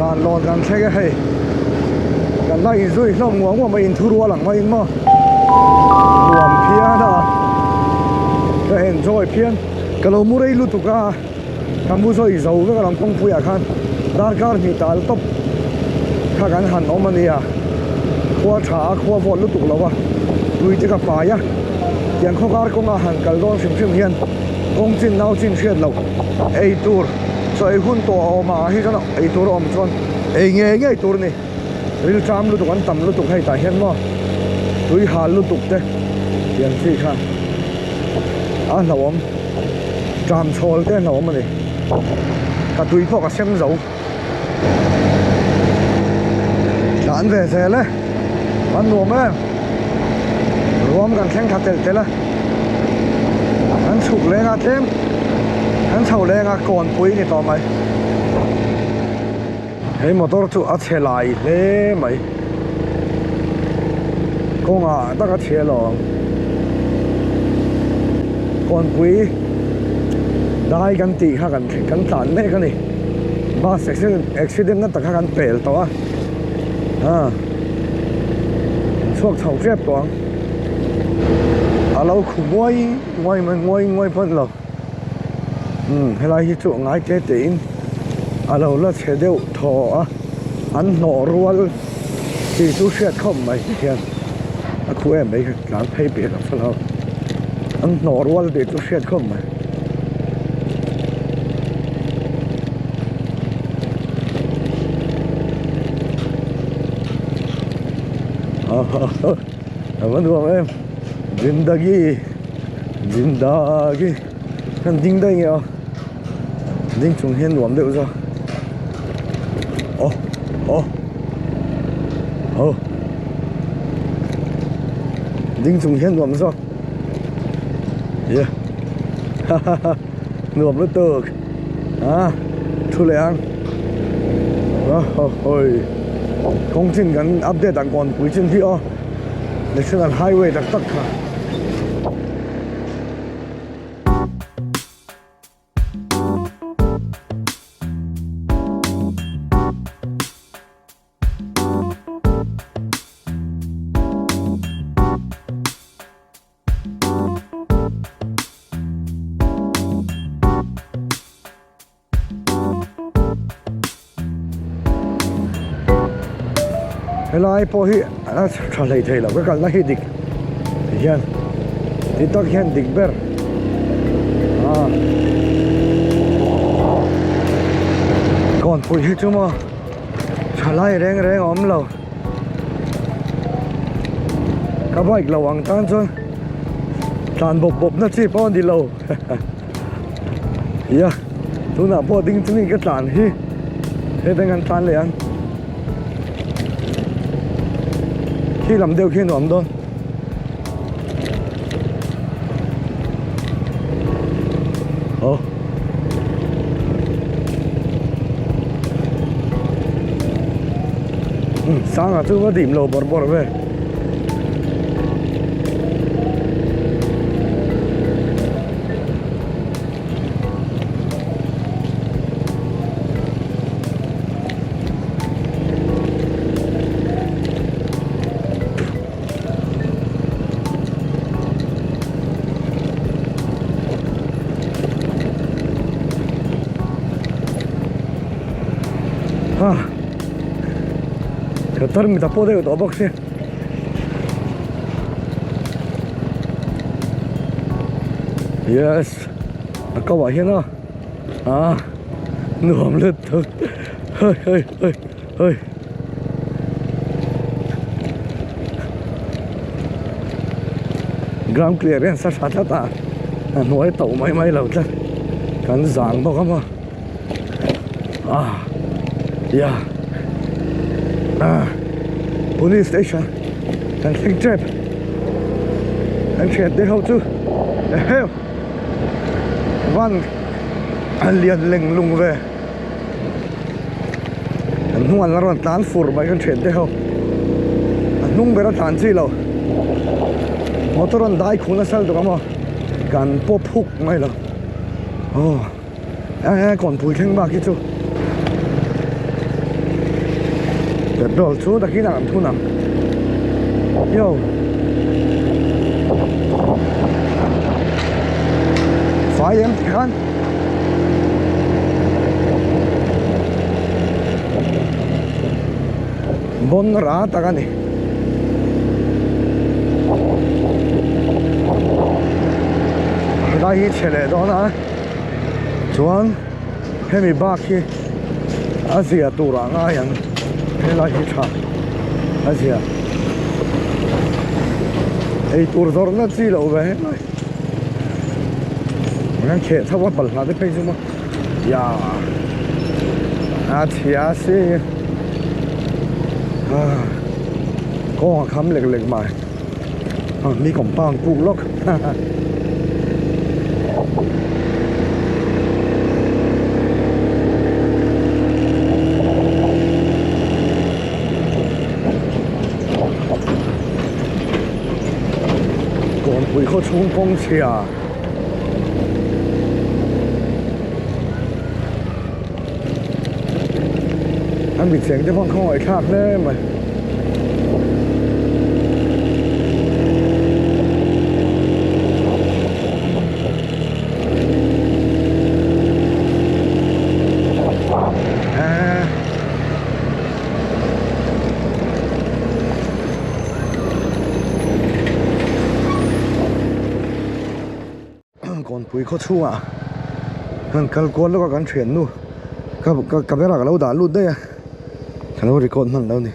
Zan lawn kan thleng e hei. Kan la inzui hlawm nguah nguah mai inthurual ang maiin maw. Nuam phian a. Ka enjoy phian. Ka lo mu rei lutuk a. Ka mu zawi zo vek alawm kawngpuiah khan darkar hnih tal tawp kha kan han awm a nia. Khua tha a, khua vawt lutuk lo a, tui te ka pai a. Tiang khawkar kawnga han kal dawn hrim hrim hian kawng chin nau chin hriat loh ei tur chaw ei hun tawh a awm a, ah hi chuan ei tur a awm chuan ei ngei ngei tur a ni. Rilṭam lutuk an tam lutuk hei tah hian maw tui hal lutuk te tiang chi kha a hlauhawm ṭam chhawl te a hlauhawm a ni ka tui pawh ka sem zo tlan ve zel e a nuam em ruam kan thleng thla telh telh a kan chhuk leng a tlem kan chho leng a kawnpui ni tawh mai. He motor chu a chhe lai hle mai kawngah tak a chhe alawm kawnpui dai kan tih kha kan kan tlan mek a ni bus accident accident na tak kha kan pel tawh a a chhuak chho tep tawh ang a lo khu nguai nguai mai nguai nguai pawh a ni lo. Umm helai hi chu ngai te te in a lo la chhe deuh thaw a an hnawh rual tih chu hriat khawp mai ti hian a khu em mai tlan phei piah lo thla lo an hnawh rual tih chu hriat khawp mai. A va nuam em zindagi zindagi kan ding daih nge aw ding chung hian nuam deuh zawk aw aw aw ding chung hian nuam zawk ye ha ha ha nuam lutuk a thu leh ang a haw hawi kawng chin kan update ang kawnpui chin hi aw national highway tak tak kha. Helai pawh hi a tha hlei thei lo ka kalna hi dik ti hian ti tak hian dik ber a kawnpui hi chu maw thalai reng reng a awm lo ka bike lo ang tan chuan tlan bawp bawp na chi pawh a ni lo. Ia tunah pawh ding chungin ka tlan hi hetah kan tlan leh ang khi lam deuh khi nuam dawn aw sanga chu va dim lo bawrh bawrh ve. Ka tarmit a pawh deuh tawh bawk sia. Yes a kau ah hian a ah nuam let thut hei hei hei hei ground clear hian sa tha tlat a a hnuai tauh mai mai lo tlat kan zang bawk a maw ah ya ah police station kan thleng tep kan thian te ho chu eheu van a lian leng lung ve an hnung an la rawn tlan fur mai kan thian te ho a hnung ber a tlan chi lo motor an dai khun nasa lutuk a maw kan pawp huk mai lo aw. Eng eng kawnpui thleng bak hi chu Petrol chu takin a kan thun ang. Yo. Fai em tikhan. Bon ra tak a ni. Helai hi chhe leh dawn a chuan hemi bak hi a zia tur ah ngai ang helai hi tha a zia eitur zawrhna chi loh ve helai an kheh tho a balhla te phei chu maw ya a chhia si kawng a kham lek lek mai mi compound kuk lawk Kawnpui khaw chhung kawng chhia. A mi cheng te pawh an khawngaih thlak hle mai. Kawnpui khaw chhungah kan kal kual lawk a kan thiannu ka ka camera ka lo dah lut daih a ka lo record hman lo a ni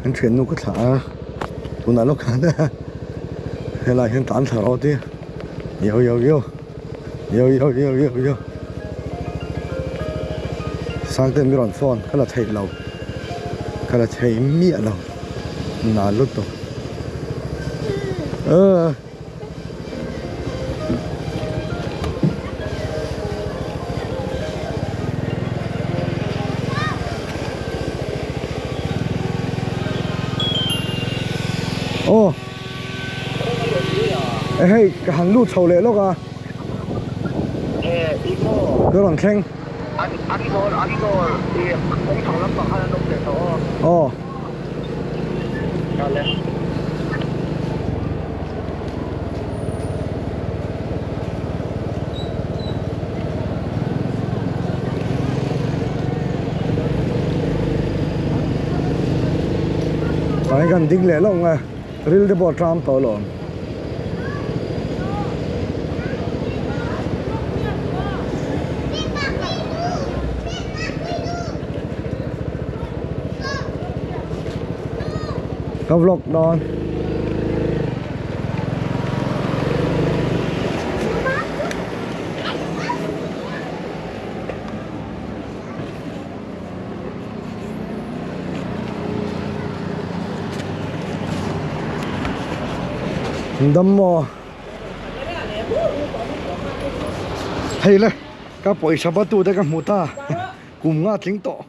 kan thiannu ka thlah a tunah lawk khan helaiah hian tlan thla rawh tia yo yo yo yo yo yo yo yo Sangte mi rawn phone ka la theih lo ka la thei miah lo nal lutuk aaa. Aw hei ka han lut chho leh lawk a ka rawn thleng aw. Tah kan ding leh lawk ang a ril te pawh a tlang tawh alawm. Ka vlog dawn. Dam maw? Hei le ka pawisa va tu te ka hmu ta kum nga tling tawh.